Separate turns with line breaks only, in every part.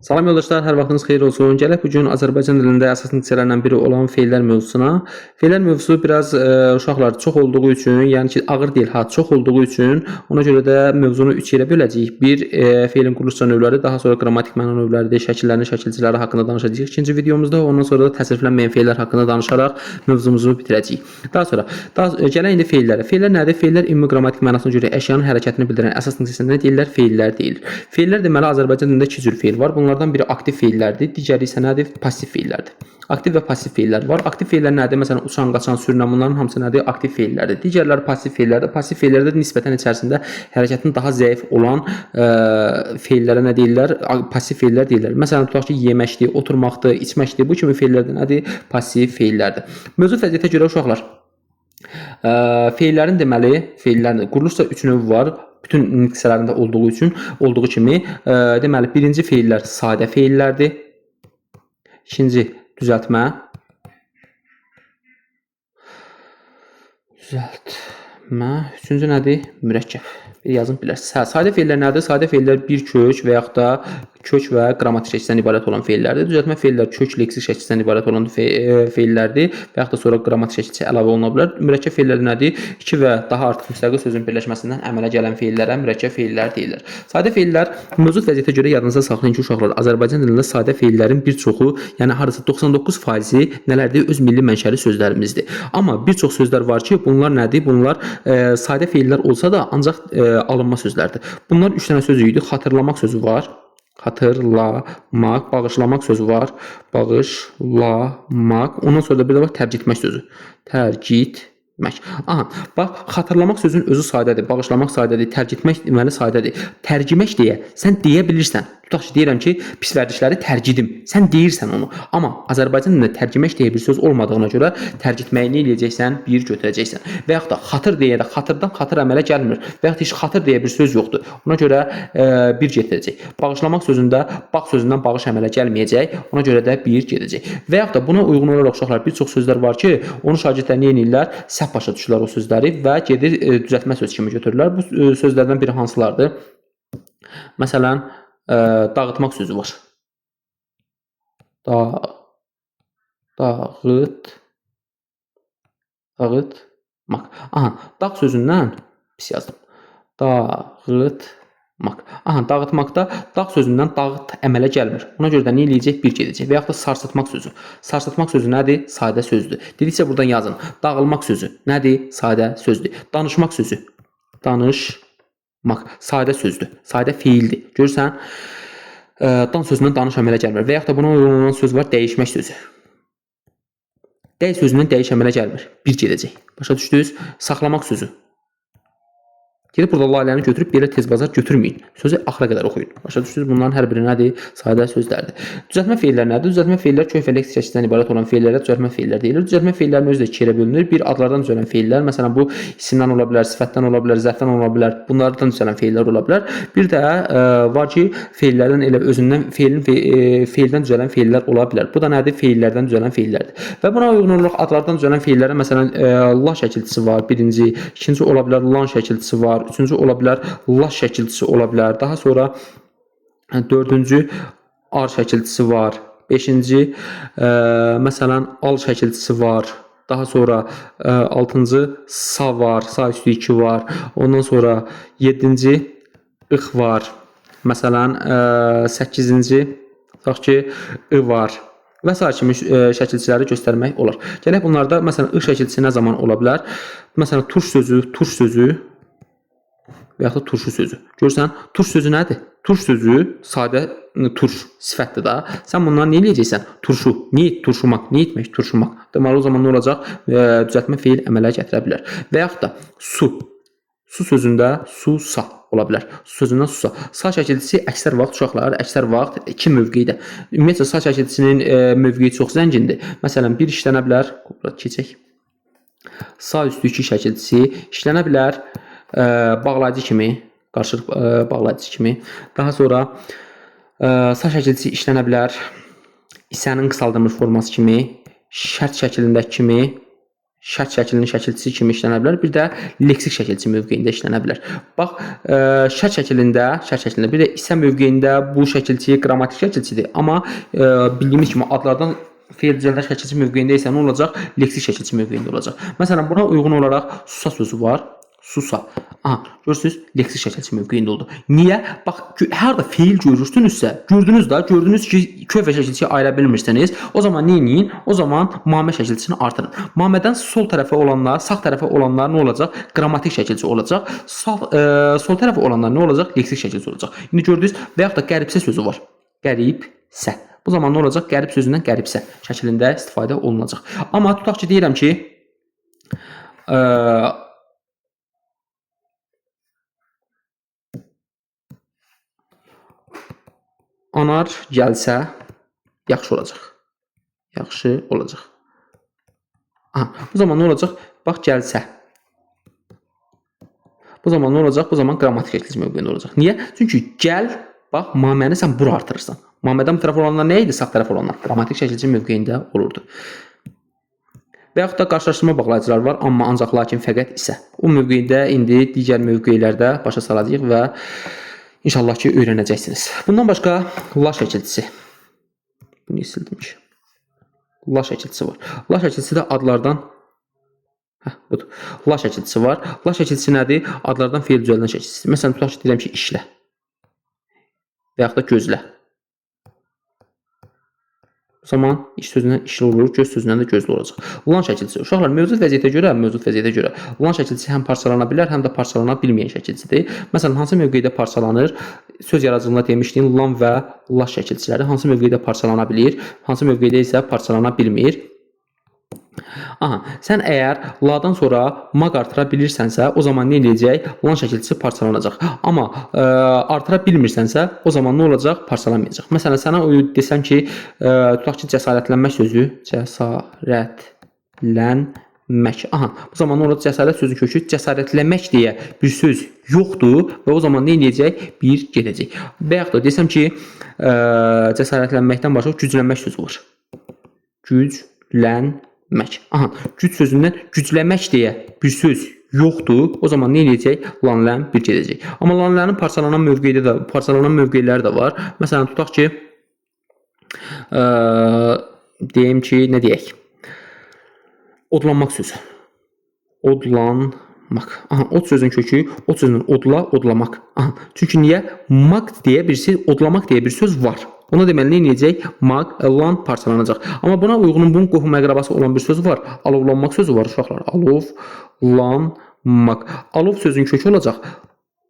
Salam yoldaşlar, hər vaxtınız xeyir olsun. Gələk bu gün Azərbaycan dilində əsas hissələrindən biri olan feillər mövzusuna. Feillər mövzusu biraz uşaqlar çox olduğu üçün, yəni ki, ağır deyil, ha, çox olduğu üçün, ona görə də mövzunu 3 yerə böləcəyik. Bir, feilin quruluş növləri, daha sonra qrammatik məna növləri, şəkillərinin şəkilçiləri haqqında danışacağıq ikinci videomuzda. Ondan sonra da təsriflənməyən feillər haqqında danışaraq mövzumuzu bitirəcəyik. Daha sonra, gələk indi feillərə. Feillər nədir? Feillər ümumi qrammatik mənasına görə əşyanın hərəkətini bildirən əsas hissəsinə nə deyirlər? Feillər deyilir. Feillər deməli Azərbaycan dilində iki cür feil var. Bunlardan biri aktiv feillərdir, digəri isə nədir? Pasiv feillərdir. Aktiv və pasiv feillər var. Aktiv feillər nədir? Məsələn, uçan, qaçan, sürünən bunların hamısı nədir? Aktiv feillərdir. Digərləri pasiv feillərdir. Pasiv feillərdə nisbətən içərisində hərəkətin daha zəif olan feillərə nə deyirlər? Pasiv feillər deyirlər. Məsələn, tutaq ki, yeməkdir, oturmaqdır, içməkdir. Bu kimi feillər də nədir? Pasiv feillərdir. Mövcud vəziyyətə görə uşaqlar, feillərin deməli, feillərin quruluşda 3 növ var. Bütün hissələrində olduğu üçün, olduğu kimi, deməli birinci feillər sadə feillərdir. İkinci düzəltmə. Düzəltmə. Üçüncü nədir? Mürəkkəb. Bir yazın bilərsiniz. Hə, sadə feillər nədir? Sadə feillər bir kök və yaxud da kök və qrammatik şəkildən ibarət olan feillərdir. Düzəltmə feillər kök leksik şəkildən ibarət olan feillərdir və yaxud da sonra qrammatik şəkilçi əlavə oluna bilər. Mürəkkəb feillər nədir? İki və daha artıq müstəqil sözün birləşməsindən əmələ gələn feillərə mürəkkəb feillər deyilir. Sadə feillər mövcud vəziyyətə görə yadınızda saxlayın ki, uşaqlar, Azərbaycan dilində sadə feillərin bir çoxu, yəni hardasa 99%-i nələrdir? Öz milli mənşəli sözlərimizdir. Amma bir çox sözlər var ki, bunlar nədir? Bunlar sadə feillər olsa da ancaq alınma sözlərdir. Bunlar 3 dənə söz idi. Xatırlamaq sözü var. Xatırlamaq, bağışlamaq sözü var. Bağışlamaq. Ondan sonra da bir də var tərk etmək sözü. Tərk etmək. Aha, bax, xatırlamaq sözünün özü sadədir, bağışlamaq sadədir, tərk etmək deməli sadədir. Tərgimək deyə sən deyə bilirsən. Tutaq ki, deyirəm ki, pis vərdişləri tərgidim. Sən deyirsən onu. Amma Azərbaycan dilində tərgimək deyə bir söz olmadığına görə tərk etməyi nə eləyəcəksən? Bir götürəcəksən. Və yaxud da xatır deyə də xatırdan xatır əmələ gəlmir. Və yaxud heç xatır deyə bir söz yoxdur. Ona görə bir getirəcək. Bağışlamaq sözündə bağ sözündən bağış əmələ gəlməyəcək. Ona görə də bir gedəcək. Və yaxud da buna uyğun olaraq uşaqlar bir çox sözlər var ki, onu şagirdlər nə edirlər? Səhv başa düşürlər o sözləri və gedir düzəltmə söz kimi götürürlər. Bu sözlərdən biri hansılardır? Məsələn, dağıtmaq sözü var. Dağıtmaq. Aha, dağ sözündən pis yazdım. Dağıtmaq. Aha, dağıtmaqda dağ sözündən dağıt əmələ gəlmir. Ona görə də nə eləyəcək? Bir gedəcək. Və yaxud da sarsıtmaq sözü. Sarsıtmaq sözü nədir? Sadə sözdür. Dedikcə buradan yazın. Dağılmaq sözü nədir? Sadə sözdür. Danışmaq sözü. Danışmaq. Sadə sözdür. Sadə feildir. Görürsən? Dan sözündən danış əmələ gəlmir. Və yaxud da buna uyğun olan söz var, dəyişmək sözü. Dəy sözündən dəyiş əmələ gəlmir. Bir gedəcək. Başa düşdünüz? Saxlamaq sözü. Gedib burada laləni götürüb belə tez bazar götürməyin. Sözü axıra qədər oxuyun. Başa düşdünüz? Bunların hər biri nədir? Sadə sözlərdir. Düzəltmə feillər nədir? Düzəltmə feillər kök və leksik şəkildən ibarət olan feillərə düzəltmə feillər deyilir. Düzəltmə feillərin özü də iki yerə bölünür. Bir, adlardan düzələn feillər. Məsələn, bu isimdən ola bilər, sifətdən ola bilər, zərfdən ola bilər. Bunlardan düzələn feillər ola bilər. Bir də var ki, feillərdən elə özündən feildən düzələn feillər ola bilər. Bu da nədir? Feillərdən düzələn feillərdir. Və buna uyğun olaraq adlardan düzələn feillərə məsələn la şəkilçisi var, birinci, ikinci ola bilər lan şəkilçisi var. Üçüncü ola bilər la şəkilçisi ola bilər. Daha sonra dördüncü ar şəkilçisi var. Beşinci məsələn al şəkilçisi var. Daha sonra altıncı sa var. Sa üstü 2 var. Ondan sonra yeddinci ix var. Məsələn səkkizinci tutaq ki ı var. Və sair kimi şəkilçiləri göstərmək olar. Gələk bunlarda məsələn ı şəkilçisi nə zaman ola bilər? Məsələn turş sözü, turş sözü və yaxud da turşu sözü. Görürsən, turş sözü nədir? Turş sözü sadə turş sifətdir da. Sən bundan nə eləyəcəksən? Turşu. Nə turşumaq? Nə etmək? Turşumaq. Deməli o zaman nə olacaq? Düzəltmə feil əmələ gətirə bilər. Və yaxud da su. Su sözündə su, sa ola bilər. Su sözündən susa. Sa şəkilçisi əksər vaxt uşaqlar, əksər vaxt iki mövqedə. Ümumiyyətcə sa şəkilçisinin mövqeyi çox zəngindir. Məsələn, bir işlənə bilər. Burada keçək. Sa üstü 2 şəkilçisi işlənə bilər. Bağlayıcı kimi, qarşılıq bağlayıcı kimi. Daha sonra sa şəkilçisi işlənə bilər. İsənin qısaldılmış forması kimi, şərt şəklindəki kimi, Şərt şəklinin şəkilçisi kimi işlənə bilər, bir də leksik şəkilçi mövqeyində işlənə bilər. Bax, şərt şəklində bir də isə mövqeyində bu şəkilçi qrammatik şəkilçidir. Amma bildiyimiz kimi adlardan feil düzəldən şəkilçi mövqeyində isə nə olacaq? Leksik şəkilçi mövqeyində olacaq. Məsələn, buna uyğun olaraq susa sözü var. Susa. Aha, görürsünüz, leksik şəkilçi mövqeyində oldu. Niyə? Bax, harda feil görürsünüzsə, gördünüz də, gördünüz ki, köf və şəkilçiyi ayıra bilmirsiniz. O zaman nə eləyin? O zaman mamə şəkilçisini artırın. Mamədən sol tərəfə olanlar, sağ tərəfə olanlar nə olacaq? Qrammatik şəkilçi olacaq. Sol tərəfə olanlar nə olacaq? Leksik şəkilçi olacaq. İndi gördünüz, və yaxud da qəribsə sözü var. Qəribsə. Bu zaman nə olacaq? Qərib sözündən qəribsə şəklində istifadə olunacaq. Amma tutaq ki, deyirəm ki, anar gəlsə yaxşı olacaq. Yaxşı olacaq. Aha, bu zaman nə olacaq? Bax, gəlsə. Bu zaman nə olacaq? Bu zaman qrammatik şəkilçi mövqeyində olacaq. Niyə? Çünki gəl, bax, maməni sən bura artırırsan. Mamədən bu tərəf olanlar nə idi? Sağ tərəf olanlar qrammatik şəkilçi mövqeyində olurdu. Və yaxud da qarşılaşdırma bağlayıcılar var, amma, ancaq, lakin, fəqət isə. O mövqeydə indi digər mövqeylərdə başa salacağıq və İnşallah ki, öyrənəcəksiniz. Bundan başqa la şəkilçisi. Bunu niyə sildim ki? La şəkilçisi var. La şəkilçisi də adlardan budur. La şəkilçisi var. La şəkilçisi nədir? Adlardan feil düzəldən şəkilçisi. Məsələn, tutaq ki, deyirəm ki, işlə. Və yaxud da gözlə. O zaman iş sözündən işli olur, göz sözündən də gözlü olacaq. Lan şəkilçisi. Uşaqlar, mövcud vəziyyətə görə lan şəkilçisi həm parçalana bilər, həm də parçalana bilməyən şəkilçidir. Məsələn, hansı mövqeydə parçalanır? Söz yaradıcılığında demişdim, lan və la şəkilçiləri hansı mövqeydə parçalana bilir, hansı mövqeydə isə parçalana bilmir. Aha, sən əgər ladan sonra maq artıra bilirsənsə, o zaman nə eləyəcək? Lan şəkilçisi parçalanacaq. Amma artıra bilmirsənsə, o zaman nə olacaq? Parçalanmayacaq. Məsələn, sənə o desəm ki, tutaq ki, cəsarətlənmək sözü, cəsarətlənmək. Aha, bu zaman nə olacaq? Cəsarət sözünün kökü cəsarətlənmək deyə bir söz yoxdur və o zaman nə eləyəcək? Bir gedəcək. Və yaxud da desəm ki, cəsarətlənməkdən başqa güclənmək sözü var. Güclənmək. Aha, güc sözündən gücləmək deyə bir söz yoxdur. O zaman nə eləyəcək? Lan-lən bir gedəcək. Amma lan-lənin parçalanan mövqeydə də, parçalanan mövqeyləri də var. Məsələn, tutaq ki, deyim ki, nə deyək? Odlanmaq sözü. Odlanmaq. Aha, od sözünün kökü, od sözünün odla, odlamaq. Aha, çünki niyə? Maq deyə bir söz, odlamaq deyə bir söz var. Ona deməli nə eləyəcək? Maq, lan parçalanacaq. Amma buna uyğun bunun qohum əqrabası olan bir söz var. Alovlanmaq sözü var uşaqlar. Alovlanmaq. Alov sözünün kökü olacaq.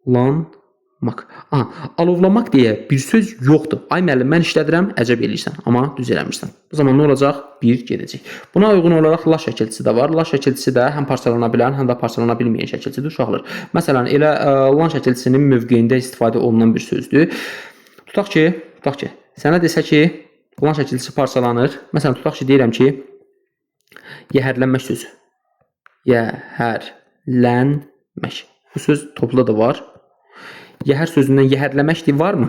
Lanmaq. Aha, alovlamaq deyə bir söz yoxdur. Ay müəllim, mən işlədirəm, əcəb eləyirsən, amma düz eləmirsən. Bu zaman nə olacaq? Bir gedəcək. Buna uyğun olaraq la şəkilçisi də var. La şəkilçisi də həm parçalana bilən, həm də parçalana bilməyən şəkilçidir uşaqlar. Məsələn, elə lan şəkilçisinin mövqeyində istifadə olunan bir sözdür. Tutaq ki, sənə desə ki, lan şəkilçisi parçalanır. Məsələn, tutaq ki, deyirəm ki, yəhərlənmək sözü. Yəhərlənmək. Bu söz toplu da var. Yəhər sözündən yəhərləməkdir varmı?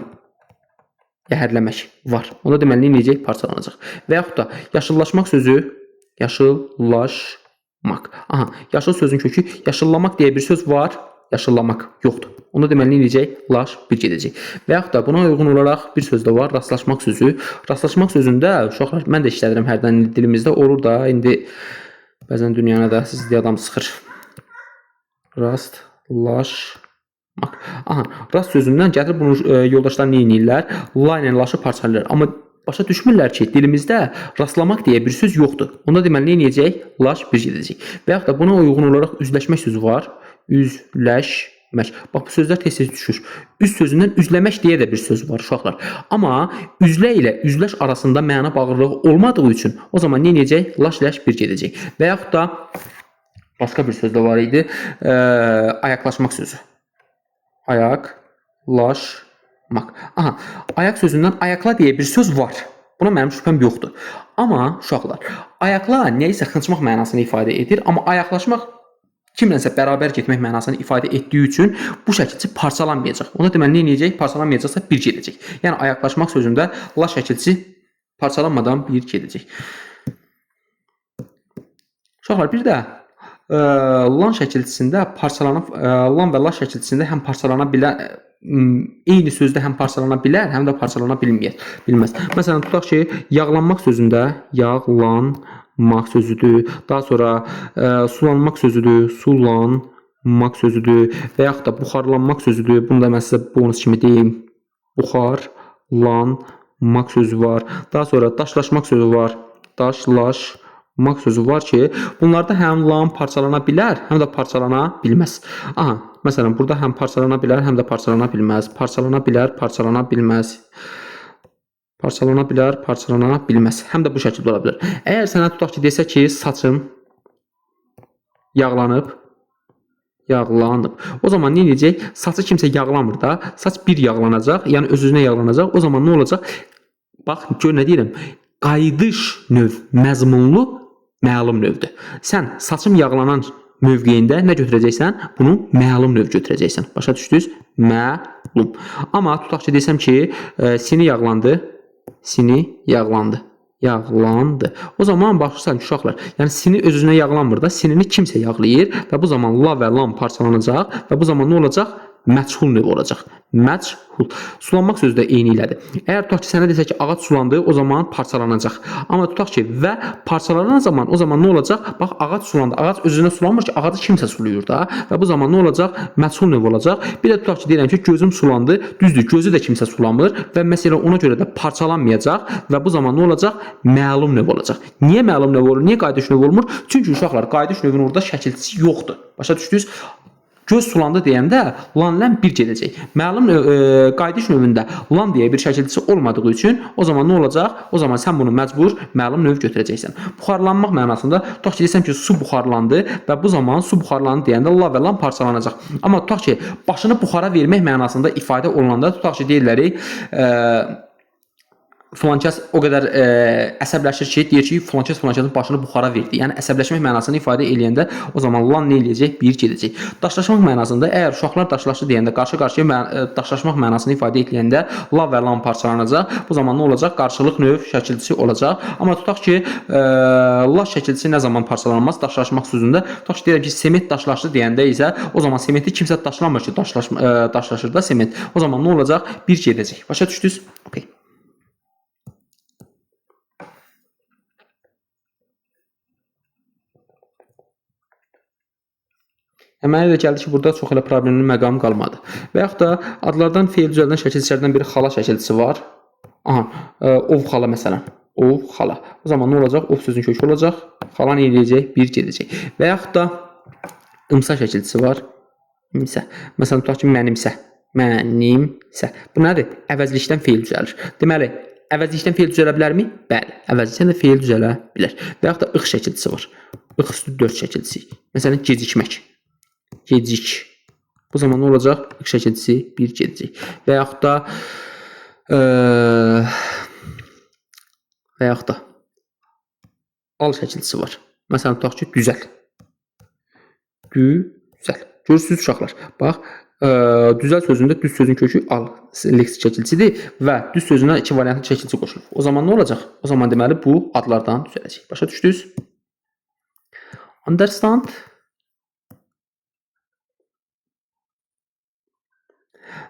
Yəhərləmək var. Onda deməli nə eləyəcək? Parçalanacaq. Və yaxud da yaşıllaşmaq sözü, yaşıllaşmaq. Aha, yaşıl sözün kökü yaşıllamaq deyə bir söz var. Yaşıllamaq yoxdur. Onda deməli nə eləyəcək? Laş bir gedəcək. Və yaxud da buna uyğun olaraq bir söz də var. Rastlaşmaq sözü. Rastlaşmaq sözündə uşaqlar, mən də işlədirəm hərdən dilimizdə olur da, indi bəzən dünyanı da siz deyə adam sıxır. Rastlaşmaq. Aha, rast sözündən gətirib bunu yoldaşlar nə eləyirlər? La ilə laşı parçalayırlar. Amma başa düşmürlər ki, dilimizdə rastlamaq deyə bir söz yoxdur. Onda deməli nə eləyəcək? Laş bir gedəcək. Və yaxud da buna uyğun olaraq üzləşmək sözü var. Üzləşmək. Bax, bu sözlər tez-tez düşür. Üz sözündən üzləmək deyə də bir söz var uşaqlar. Amma üzlə ilə üzləş arasında məna bağlılığı olmadığı üçün o zaman nə eləyəcək? Laş ləş bir gedəcək. Və yaxud da başqa bir söz də var idi. Ayaqlaşmaq sözü. Ayaqlaşmaq. Aha, ayaq sözündən ayaqla deyə bir söz var. Buna mənim şübhəm yoxdur. Amma uşaqlar, ayaqla nəyisə xınçmaq mənasını ifadə edir, amma ayaqlaşmaq kimlənsə bərabər getmək mənasını ifadə etdiyi üçün bu şəkilçi parçalanmayacaq. Onda deməli nə eləyəcək? Parçalanmayacaqsa bir gedəcək. Yəni ayaqlaşmaq sözündə la şəkilçisi parçalanmadan bir gedəcək. Uşaqlar, bir də lan şəkilçisində parçalanıb, lan və la şəkilçisində həm parçalana bilər, eyni sözdə həm parçalana bilər, həm də parçalana bilməz. Məsələn, tutaq ki, yağlanmaq sözündə yağlanmaq sözüdür. Daha sonra sulanmaq sözüdür, sulanmaq sözüdür və yaxud da buxarlanmaq sözüdür. Bunu da mən sizə bonus kimi deyim. Buxarlanmaq sözü var. Daha sonra daşlaşmaq sözü var. Daşlaşmaq sözü var ki, bunlarda həm lan parçalana bilər, həm də parçalana bilməz. Aha, məsələn, burada həm parçalana bilər, həm də parçalana bilməz. Parçalana bilər, parçalana bilməz. Parçalana bilər, parçalana bilməz. Həm də bu şəkildə ola bilər. Əgər sənə tutaq ki, desə ki, saçım yağlanıb, yağlanıb. O zaman nə edəcək? Saçı kimsə yağlamır da. Saç bir yağlanacaq, yəni öz-özünə yağlanacaq. O zaman nə olacaq? Bax, gör nə deyirəm. Qayıdış növ məzmunlu məlum növdür. Sən saçım yağlanan mövqeyində nə götürəcəksən? Bunu məlum növ götürəcəksən. Başa düşdünüz? Məlum. Amma tutaq ki, desəm ki, sini yağlandı. Sini yağlandı. Yağlandı. O zaman baxırsan ki, uşaqlar, yəni sini öz-özünə yağlanmır da, sinini kimsə yağlayır və bu zaman la və lam parçalanacaq və bu zaman nə olacaq? Məchul növ olacaq. Məchul. Sulanmaq sözü də eyni ilədir. Əgər tutaq ki, sənə desə ki, ağac sulandı, o zaman parçalanacaq. Amma tutaq ki, və parçalanan zaman, o zaman nə olacaq? Bax, ağac sulandı. Ağac öz-özünə sulanmır ki, ağacı kimsə sulayır da. Və bu zaman nə olacaq? Məchul növ olacaq. Bir də tutaq ki, deyirəm ki, gözüm sulandı. Düzdür, gözü də kimsə sulamır və məsələn ona görə də parçalanmayacaq və bu zaman nə olacaq? Məlum növ olacaq. Niyə məlum növ olur? Niyə qayıdış növ olmur? Çünki uşaqlar, qayıdış növünün orada şəkilçisi yoxdur. Başa düşdünüz? Göz sulandı deyəndə lan lən bir gedəcək. Məlum qayıdış növündə lan deyə bir şəkilçisi olmadığı üçün o zaman nə olacaq? O zaman sən bunu məcbur məlum növ götürəcəksən. Buxarlanmaq mənasında tutaq ki, desəm ki, su buxarlandı və bu zaman su buxarlandı deyəndə la və lan parçalanacaq. Amma tutaq ki, başını buxara vermək mənasında ifadə olunanda tutaq ki, deyirlər filankəs o qədər əsəbləşir ki, deyir ki, filankəs filankəsin başını buxara verdi. Yəni əsəbləşmək mənasını ifadə eləyəndə o zaman lan nə eləyəcək? Bir gedəcək. Daşlaşmaq mənasında əgər uşaqlar daşlaşdı deyəndə qarşı-qarşıya daşlaşmaq mənasını ifadə eləyəndə la və lan parçalanacaq. Bu zaman nə olacaq? Qarşılıq növ şəkilçisi olacaq. Amma tutaq ki, la şəkilçisi nə zaman parçalanmaz? Daşlaşmaq sözündə. Tutaq ki, deyirəm ki, sement daşlaşdı deyəndə isə o zaman sementi kimsə daşlamır ki, daşlaşır da sement. O zaman nə olacaq? Bir gedəcək. Başa düşdünüz? Okay. Mənə elə gəldi ki, burada çox elə problemli məqam qalmadı. Və yaxud da adlardan feil düzəldən şəkilçilərdən biri xala şəkilçisi var. Aha, ov xala məsələn. Ov xala. O zaman nə olacaq? Ov sözünün kökü olacaq. Xala nə eləyəcək? Bir gedəcək. Və yaxud da ımsa şəkilçisi var. İmsə. Məsələn, tutaq ki, mənimsə. Mənimsə. Bu nədir? Əvəzlikdən feil düzəlir. Deməli, əvəzlikdən feil düzələ bilərmi? Bəli, əvəzlikdən də feil düzələ bilər. Və yaxud da ix şəkilçisi var. Ix üstü 4 şəkilçisi. Məsələn, gecikmək. Gecik. Bu zaman nə olacaq? Ix şəkilçisi 1 gedəcək. Və yaxud da al şəkilçisi var. Məsələn, tutaq ki, düzəl. Düzəl. Görürsünüz uşaqlar. Bax, düzəl sözündə düz sözün kökü al leksik şəkilçisidir və düz sözünə iki variantlı şəkilçi qoşulur. O zaman nə olacaq? O zaman deməli bu adlardan düzələcək. Başa düşdünüz? Understand?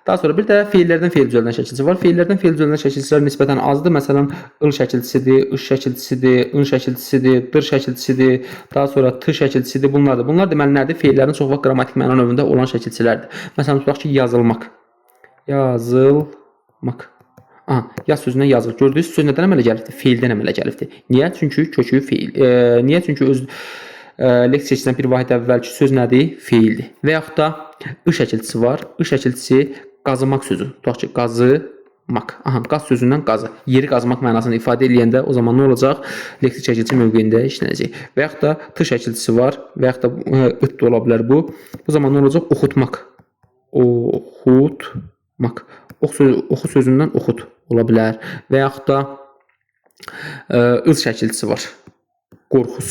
Daha sonra bir də feillərdən feil düzəldən şəkilçi var. Feillərdən feil düzəldən şəkilçilər nisbətən azdır. Məsələn, ıl şəkilçisidir, ış şəkilçisidir, ın şəkilçisidir, dır şəkilçisidir, daha sonra t şəkilçisidir. Bunlardır. Bunlar deməli nədir? Feillərin çox vaxt qrammatik məna növündə olan şəkilçilərdir. Məsələn, tutaq ki, yazılmaq. Yazılmaq. Aha, yaz sözündən yazıl. Gördünüz, söz nədən əmələ gəlibdir? Feildən əmələ gəlibdir. Niyə? Çünki kökü feil. Niyə? Çünki öz leksik şəkilçisindən bir vahid əvvəlki söz nədir? Feildir. Və yaxud da ı şəkilçisi var. I şəkilçisi qazımaq sözü. Tutaq ki, qazımaq. Aha, qaz sözündən qazı. Yeri qazmaq mənasını ifadə eləyəndə o zaman nə olacaq? Leksik şəkilçi mövqeyində işlənəcək. Və yaxud da t şəkilçisi var. Və yaxud da ıt da ola bilər bu. Bu zaman nə olacaq? Oxutmaq. Oxutmaq. Oxu sözündən oxut ola bilər. Və yaxud da ız şəkilçisi var. Qorxuz.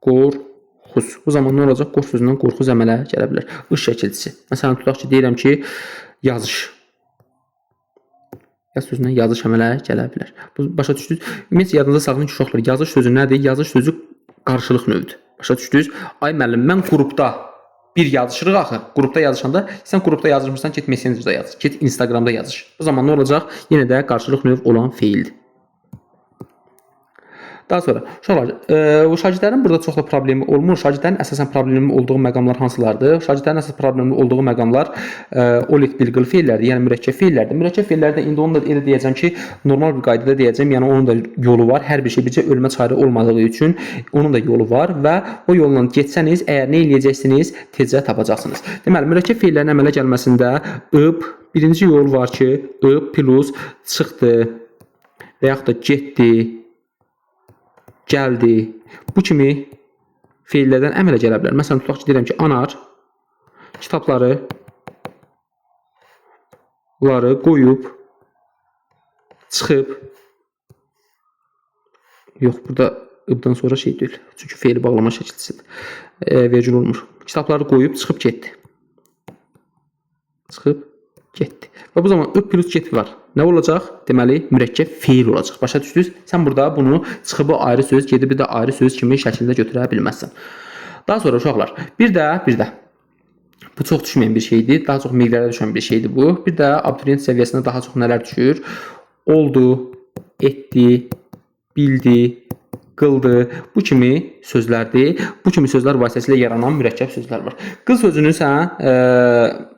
Qorxuz. Bu zaman nə olacaq? Qorx sözündən qorxuz əmələ gələ bilər. Iş şəkilçisi. Məsələn, tutaq ki, deyirəm ki, yazış. Yaz sözündən yazış əmələ gələ bilər. Bu, başa düşdünüz? Ümumiyyətcə, yadınızda saxlayın ki, uşaqlar, yazış sözü nədir? Yazış sözü qarşılıq növdür. Başa düşdünüz? Ay müəllim, mən qrupda bir yazışırıq axı. Qrupda yazışanda sən qrupda yazmışsan, get Messengerdə yaz, get Instagramda yazış. O zaman nə olacaq? Yenə də qarşılıq növ olan feildir. Daha sonra uşaqlar, şagirdlərin burada çox da problemi olmur. Şagirdlərin əsasən problemi olduğu məqamlar hansılardır? Şagirdlərin əsas problemi olduğu məqamlar olet bilqil feillərdir, yəni mürəkkəb feillərdir. Mürəkkəb feillərdə indi onu da elə deyəcəm ki, normal bir qaydada deyəcəm, yəni onun da yolu var. Hər bir şey bircə ölmə çarə olmadığı üçün onun da yolu var və o yolla getsəniz, əgər nə eləyəcəksiniz, tezcə tapacaqsınız. Deməli, mürəkkəb feillərin əmələ gəlməsində ıb, birinci yol var ki, ıb plus çıxdı və yaxud da getdi, gəldi. Bu kimi feillərdən əmələ gələ bilər. Məsələn, tutaq ki, deyirəm ki, anar kitabları qoyub çıxıb. Yox, burada ıbdan sonra şey deyil. Çünki feili bağlama şəkilçisidir. Vergül olmur. Kitabları qoyub çıxıb getdi. Çıxıb getdi. Və bu zaman ıb plus get var. Nə olacaq? Deməli, mürəkkəb feil olacaq. Başa düşdünüz? Sən burada bunu çıxıbı ayrı söz, gedibi də ayrı söz kimi şəkildə götürə bilməzsən. Daha sonra uşaqlar, bir də bu çox düşməyən bir şeydir. Daha çox miqlərə düşən bir şeydir bu. Bir də abituriyent səviyyəsində daha çox nələr düşür? Oldu, etdi, bildi, qıldı. Bu kimi sözlərdir. Bu kimi sözlər vasitəsilə yaranan mürəkkəb sözlər var. Qıl sözünü sən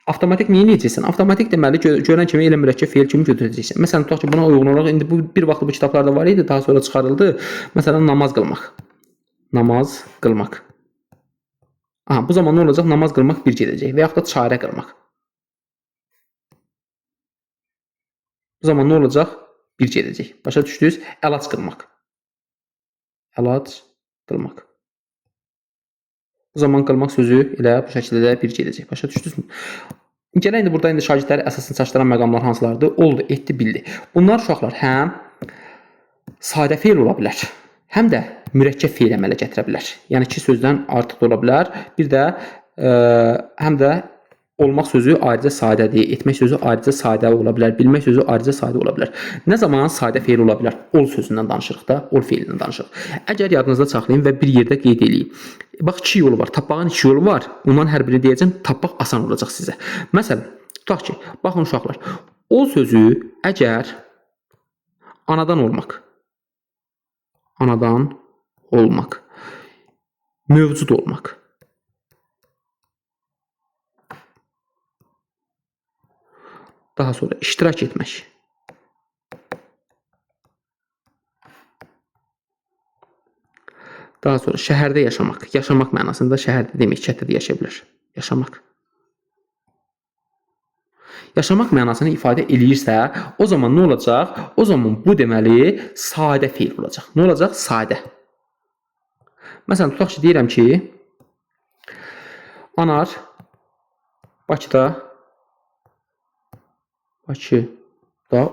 avtomatik nə edəcəksən? Avtomatik deməli görən kimi elə mürəkkəb feil kimi götürəcəksən. Məsələn, tutaq ki, buna uyğun olaraq indi bu bir vaxt bu kitablarda var idi, daha sonra çıxarıldı. Məsələn, namaz qılmaq. Namaz qılmaq. Aha, bu zaman nə olacaq? Namaz qılmaq bir gedəcək və yaxud da çarə qılmaq. Bu zaman nə olacaq? Bir gedəcək. Başa düşdünüz? Əlac qılmaq. Əlac qılmaq. Bu zaman qılmaq sözü elə bu şəkildə də bir gedəcək. Başa düşdünüzmü? Gələk indi burada indi şagirdləri əsasını çaşdıran məqamlar hansılardır? Oldu, etdi, bildi. Bunlar uşaqlar həm sadə feil ola bilər, həm də mürəkkəb feil əmələ gətirə bilər. Yəni iki sözdən artıq da ola bilər. Bir də həm də olmaq sözü ayrıca sadədir, etmək sözü ayrıca sadə ola bilər, bilmək sözü ayrıca sadə ola bilər. Nə zaman sadə feil ola bilər? Ol sözündən danışırıq da, ol feilindən danışırıq. Əgər yadınızda saxlayın və bir yerdə qeyd eləyin. Bax, iki yolu var. Tapmağın iki yolu var. Onların hər birini deyəcəm, tapmaq asan olacaq sizə. Məsələn, tutaq ki, baxın uşaqlar, ol sözü əgər anadan olmaq, anadan olmaq, mövcud olmaq, daha sonra iştirak etmək, daha sonra şəhərdə yaşamaq, yaşamaq mənasında şəhərdə demək, kənddə də yaşaya bilər, yaşamaq. Yaşamaq mənasını ifadə eləyirsə, o zaman nə olacaq? O zaman bu deməli sadə feil olacaq. Nə olacaq? Sadə. Məsələn, tutaq ki, deyirəm ki, anar Bakıda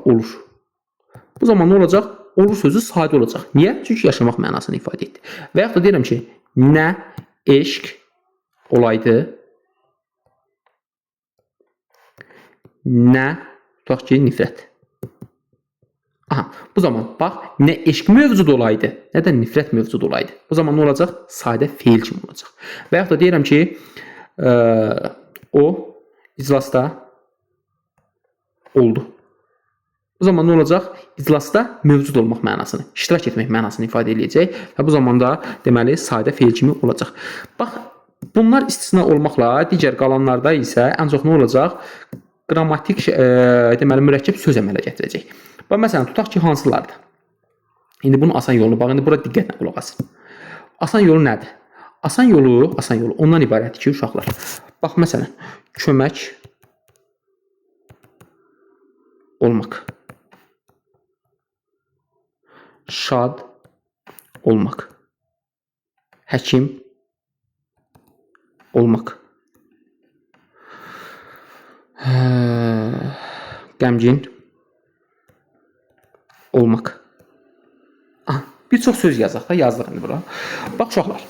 olur. Bu zaman nə olacaq? Olur sözü sadə olacaq. Niyə? Çünki yaşamaq mənasını ifadə etdi. Və yaxud da deyirəm ki, nə eşq olaydı, nə tutaq ki, nifrət. Aha, bu zaman bax, nə eşq mövcud olaydı, nə də nifrət mövcud olaydı. Bu zaman nə olacaq? Sadə feil kimi olacaq. Və yaxud da deyirəm ki, o iclasda oldu. Bu zaman nə olacaq? İclasda mövcud olmaq mənasını, iştirak etmək mənasını ifadə eləyəcək və bu zaman da deməli sadə feil kimi olacaq. Bax, bunlar istisna olmaqla digər qalanlarda isə ən çox nə olacaq? Qrammatik deməli mürəkkəb söz əmələ gətirəcək. Bax, məsələn, tutaq ki, hansılardır? İndi bunun asan yolu, bax, indi bura diqqətlə qulaq asın. Asan yolu nədir? Asan yolu ondan ibarətdir ki, uşaqlar. Bax, məsələn, kömək olmaq, şad olmaq, həkim olmaq, qəmgin olmaq. Aha, bir çox söz yazaq da, yazdıq indi bura. Bax uşaqlar,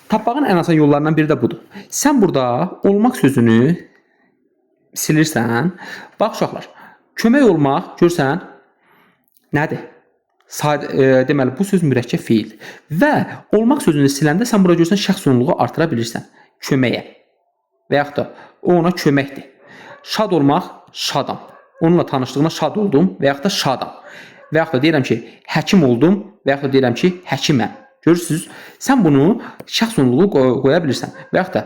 tapmağın ən asan yollarından biri də budur. Sən burada olmaq sözünü silirsən. Bax uşaqlar, kömək olmaq, görsən, nədir? Deməli, bu söz mürəkkəb feildir. Və olmaq sözünü siləndə sən bura görürsən şəxs onluğu artıra bilirsən. Köməyə. Və yaxud da o ona köməkdir. Şad olmaq, şadam. Onunla tanışdığıma şad oldum və yaxud da şadam. Və yaxud da deyirəm ki, həkim oldum və yaxud da deyirəm ki, həkiməm. Görürsünüz, sən bunu şəxs onluğu qoya bilirsən. Və yaxud da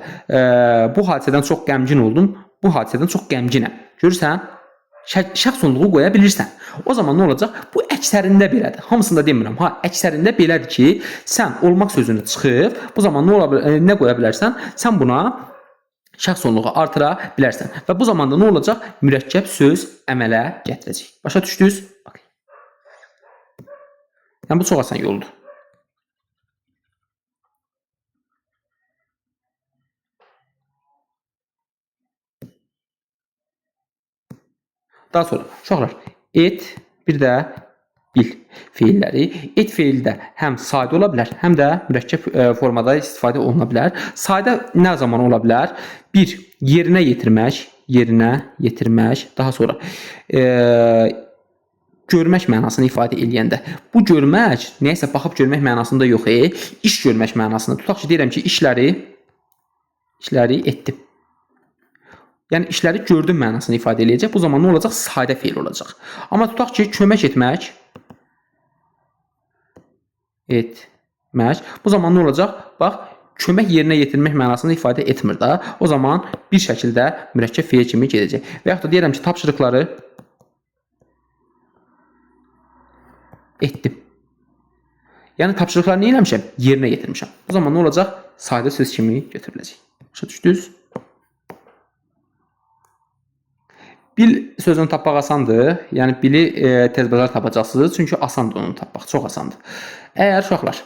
bu hadisədən çox qəmgin oldum, bu hadisədən çox qəmginəm. Görürsən, şəxs onluğu qoya bilirsən. O zaman nə olacaq? Bu əksərində belədir. Hamısında demirəm. Ha, əksərində belədir ki, sən olmaq sözünü çıxıb, bu zaman nə ola bilər, nə qoya bilərsən? Sən buna şəxs onluğu artıra bilərsən. Və bu zaman da nə olacaq? Mürəkkəb söz əmələ gətirəcək. Başa düşdünüz? Okay. Yəni bu çox asan yoldur. Daha sonra uşaqlar, et, bir də bil feilləri. Et feili də həm sadə ola bilər, həm də mürəkkəb formada istifadə oluna bilər. Sadə nə zaman ola bilər? Bir, yerinə yetirmək, yerinə yetirmək. Daha sonra görmək mənasını ifadə eləyəndə. Bu görmək nəyəsə baxıb görmək mənasında yox, iş görmək mənasında. Tutaq ki, deyirəm ki, işləri etdim. Yəni işləri gördüm mənasını ifadə eləyəcək. Bu zaman nə olacaq? Sadə feil olacaq. Amma tutaq ki, kömək etmək, etmək. Bu zaman nə olacaq? Bax, kömək yerinə yetirmək mənasını ifadə etmir də. O zaman bir şəkildə mürəkkəb feil kimi gedəcək. Və yaxud da deyirəm ki, tapşırıqları etdim. Yəni tapşırıqları nə eləmişəm? Yerinə yetirmişəm. Bu zaman nə olacaq? Sadə söz kimi götürüləcək. Başa düşdünüz? Bil sözünü tapmaq asandır. Yəni bili tez bazar tapacaqsınız. Çünki asandır onu tapmaq. Çox asandır. Əgər uşaqlar,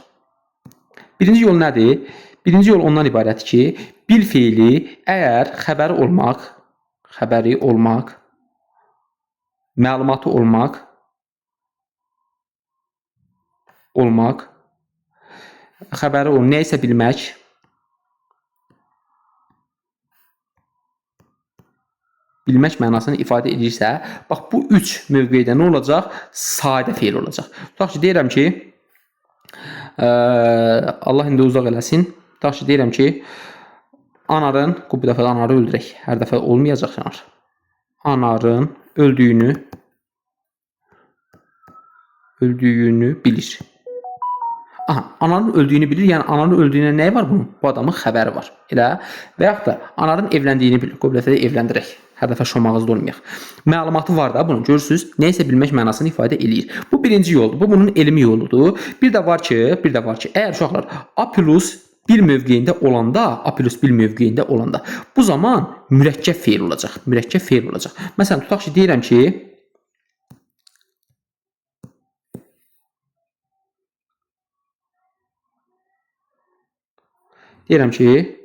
birinci yol nədir? Birinci yol ondan ibarətdir ki, bil feili əgər xəbəri olmaq, məlumatı olmaq, xəbəri ol, nə isə bilmək, bilmək mənasını ifadə edirsə, bax bu üç mövqedə nə olacaq? Sadə feil olacaq. Tutaq ki, deyirəm ki, Allah indi uzaq eləsin. Tutaq ki, deyirəm ki, Anarın, bu dəfə də Anarı öldürək. Hər dəfə olmayacaq Anar. Anarın öldüyünü bilir. Aha, Anarın öldüyünü bilir. Yəni Anarın öldüyünə nəyi var bunun? Bu adamın xəbəri var. Elə? Və yaxud da Anarın evləndiyini bilir. Qoy bu dəfə də evləndirək. Hər dəfə şomağızda olmayaq. Məlumatı var da bunun. Görürsünüz, nəyisə bilmək mənasını ifadə eləyir. Bu birinci yoldur. Bu bunun elmi yoludur. Bir də var ki, əgər uşaqlar A plus bil mövqeyində olanda, A plus bil mövqeyində olanda bu zaman mürəkkəb feil olacaq. Mürəkkəb feil olacaq. Məsələn, tutaq ki, deyirəm ki,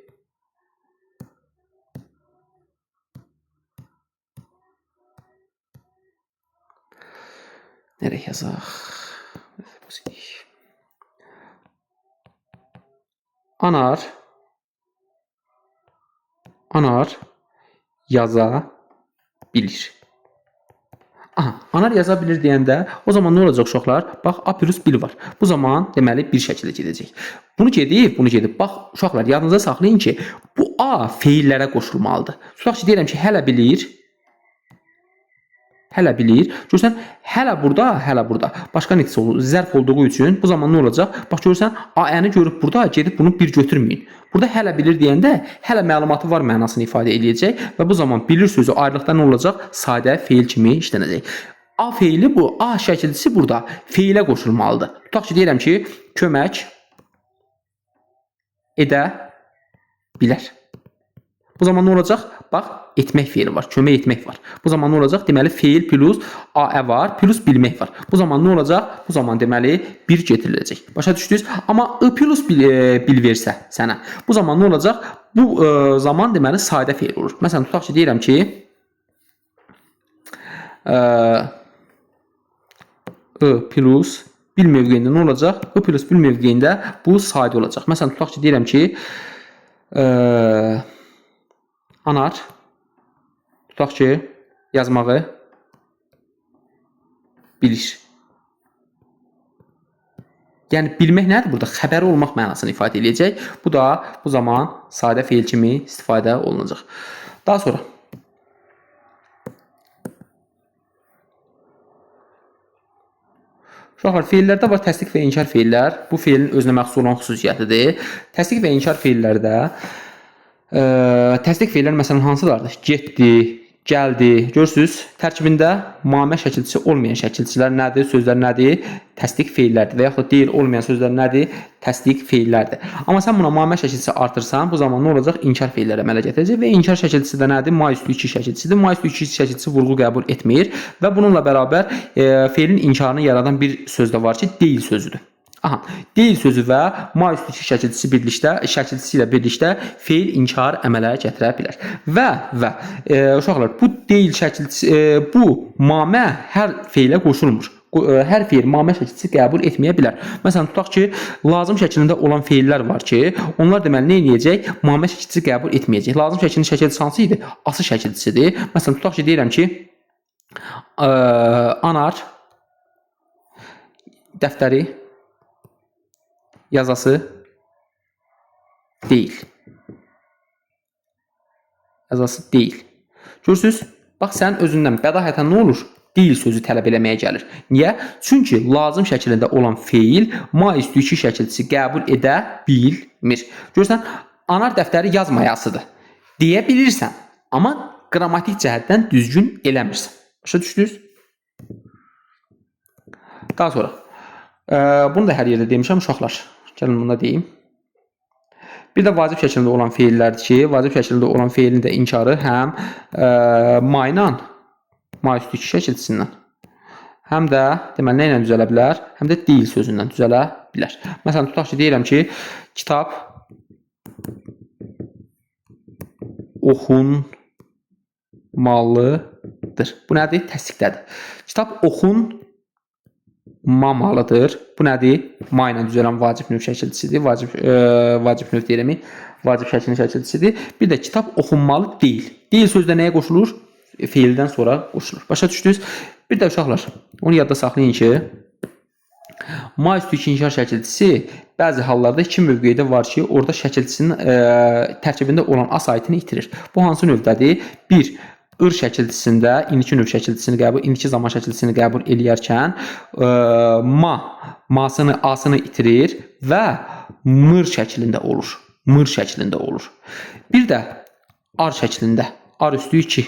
nereye yazaq? Anar yaza bilir. Aha, anar yaza bilir deyəndə o zaman nə olacaq uşaqlar? Bax, A plus bil var. Bu zaman deməli bir şəkildə gedəcək. Bunu gedib, bunu gedib. Bax, uşaqlar yadınıza saxlayın ki, bu A feillərə qoşulmalıdır. Tutaq ki, deyirəm ki, hələ bilir. Hələ bilir. Görürsən, hələ burada, hələ burada. Başqa neçə olur? Zərf olduğu üçün bu zaman nə olacaq? Bax, görürsən, A-ni görüb burada, gedib bunu bir götürməyin. Burada hələ bilir deyəndə hələ məlumatı var mənasını ifadə eləyəcək və bu zaman bilir sözü ayrılıqda nə olacaq? Sadə feil kimi işlənəcək. A feili bu, A şəkilçisi burada feilə qoşulmalıdır. Tutaq ki, deyirəm ki, kömək edə bilər. Bu zaman nə olacaq? Bax, etmək feili var, kömək etmək var. Bu zaman nə olacaq? Deməli, feil plus AE var, plus bilmək var. Bu zaman nə olacaq? Bu zaman deməli, bir getiriləcək. Başa düşdünüz? Amma I plus bil versə sənə, bu zaman nə olacaq? Bu zaman deməli, sadə feil olur. Məsələn, tutaq ki, deyirəm ki, I plus bil mövqeyində nə olacaq? I plus bil mövqeyində bu sadə olacaq. Məsələn, tutaq ki, deyirəm ki, Anar, tutaq ki, yazmağı bilir. Yəni bilmək nədir burada? Xəbəri olmaq mənasını ifadə eləyəcək. Bu da bu zaman sadə feil kimi istifadə olunacaq. Daha sonra uşaqlar, feillərdə var təsdiq və inkar feillər. Bu feilin özünə məxsus olan xüsusiyyətidir. Təsdiq və inkar feillərdə təsdiq feillər məsələn hansılardır? Getdi, gəldi. Görürsüz, tərkibində mamə şəkilçisi olmayan şəkilçilər nədir? Sözlər nədir? Təsdiq feillərdir. Və yaxud da deyil olmayan sözlər nədir? Təsdiq feillərdir. Amma sən buna mamə şəkilçisi artırsan, bu zaman nə olacaq? İnkar feilləri əmələ gətirəcək və inkar şəkilçisi də nədir? Ma üstü 2 şəkilçisidir. Ma üstü 2 şəkilçisi vurğu qəbul etmir və bununla bərabər feilin inkarını yaradan bir söz də var ki, deyil sözüdür. Aha, deyil sözü və ma üstü 2 şəkilçisi birlikdə, şəkilçisi ilə birlikdə feil inkar əmələ gətirə bilər. Və uşaqlar, bu deyil şəkilçisi, bu mamə hər feilə qoşulmur. Hər feil mamə şəkilçisi qəbul etməyə bilər. Məsələn, tutaq ki, lazım şəklində olan feillər var ki, onlar deməli nə eləyəcək? Mamə şəkilçisi qəbul etməyəcək. Lazım şəklinin şəkilçisi hansı idi? Ası şəkilçisidir. Məsələn, tutaq ki, deyirəm ki, anar dəftəri yazası deyil. Yazası deyil. Görürsüz? Bax, sənin özündən bədahətən nə olur? Deyil sözü tələb eləməyə gəlir. Niyə? Çünki lazım şəklində olan feil ma üstü 2 şəkilçisi qəbul edə bilmir. Görürsən, anar dəftəri yazmayasıdır deyə bilirsən, amma qrammatik cəhətdən düzgün eləmirsən. Başa düşdünüz? Daha sonra bunu da hər yerdə demişəm uşaqlar. Gəlin bunu da deyim. Bir də vacib şəklində olan feillərdir ki, vacib şəklində olan feilin də inkarı həm ma ilə, ma üstü 2 şəkilçisindən, həm də deməli nə ilə düzələ bilər? Həm də deyil sözündən düzələ bilər. Məsələn, tutaq ki, deyirəm ki, kitab oxunmalıdır. Bu nədir? Təsdiqdədir. Kitab oxunmamalıdır. Bu nədir? Ma ilə düzələn vacib növ şəkilçisidir. Vacib növ deyirəm. Vacib şəklinin şəkilçisidir. Bir də kitab oxunmalı deyil. Deyil sözü də nəyə qoşulur? Feildən sonra qoşulur. Başa düşdünüz? Bir də uşaqlar, onu yadda saxlayın ki, ma üstü 2 inkar şəkilçisi bəzi hallarda iki mövqedə var ki, orada şəkilçisinin tərkibində olan a saitini itirir. Bu hansı növdədir? Bir, ır şəkilçisində indiki növ şəkilçisini qəbul, indiki zaman şəkilçisini qəbul eləyərkən ma, masını, asını itirir və mır şəklində olur. Mır şəklində olur. Bir də ar şəklində, ar üstü 2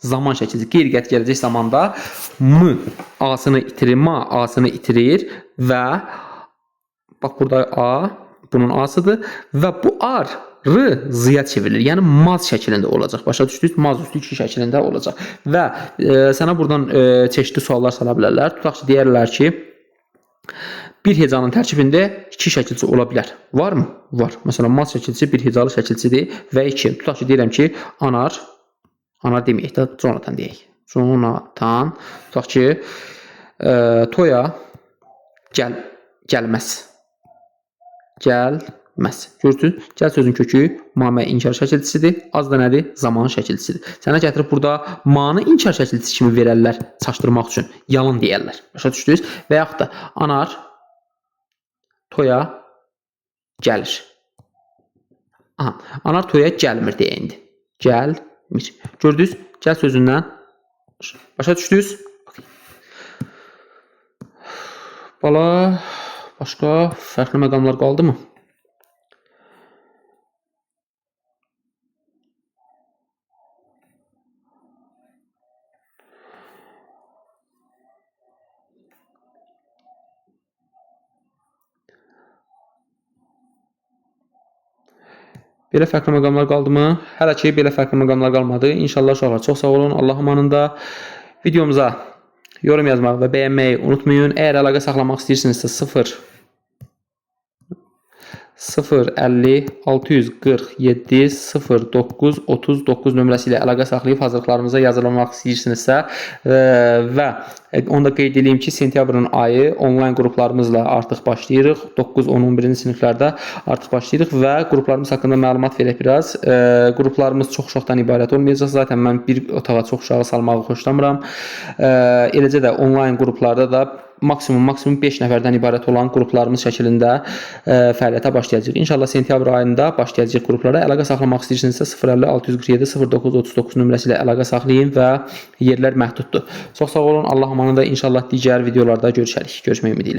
zaman şəkilçisi qeyri-qəti gələcək zamanda m asını itirir, ma asını itirir və bax burada a bunun asıdır və bu ar r z-ya çevrilir. Yəni maz şəklində olacaq. Başa düşdünüz? Maz üstü 2 şəklində olacaq. Və sənə buradan çeşidli suallar sala bilərlər. Tutaq ki, deyərlər ki, bir hecanın tərkibində iki şəkilçi ola bilər. Varmı? Var. Məsələn, maz şəkilçisi bir hecalı şəkilçidir və 2. Tutaq ki, deyirəm ki, anar, anar deməyək də, Jonathan deyək. Jonathan, tutaq ki, toya gəlməz. Gəlməz. Görürsünüz? Gəl sözün kökü mamə inkar şəkilçisidir. Az da nədir? Zaman şəkilçisidir. Sənə gətirib burada manı inkar şəkilçisi kimi verərlər çaşdırmaq üçün. Yalan deyərlər. Başa düşdünüz? Və yaxud da anar toya gəlir. Aha, anar toya gəlmir deyə indi. Gəlmir. Gördünüz? Gəl sözündən başa düşdünüz? Okay. Bala, başqa fərqli məqamlar qaldı mı? Belə fərqli məqamlar qaldı mı? Hələ ki, belə fərqli məqamlar qalmadı. İnşallah uşaqlar, çox sağ olun. Allah amanında. Videomuza yorum yazmağı və bəyənməyi unutmayın. Əgər əlaqə saxlamaq istəyirsinizsə 0 0 50 647 09 39 nömrəsi ilə əlaqə saxlayıb hazırlıqlarımıza yazılmaq istəyirsinizsə və onu da qeyd edeyim ki, sentyabrın ayı onlayn qruplarımızla artıq başlayırıq. 9, 10, 11-ci siniflərdə artıq başlayırıq və qruplarımız haqqında məlumat verək biraz. Qruplarımız çox uşaqdan ibarət olmayacaq. Zaten mən bir otağa çox uşağı salmağı xoşlamıram. Eləcə də onlayn qruplarda da maksimum 5 nəfərdən ibarət olan qruplarımız şəklində fəaliyyətə başlayacağıq. İnşallah sentyabr ayında başlayacağıq qruplara. Əlaqə saxlamaq istəyirsinizsə 050 647 09 39 nömrəsi ilə əlaqə saxlayın və yerlər məhduddur. Çox sağ olun. Allah amanət və inşallah digər videolarda görüşərik. Görüşmək ümidi ilə.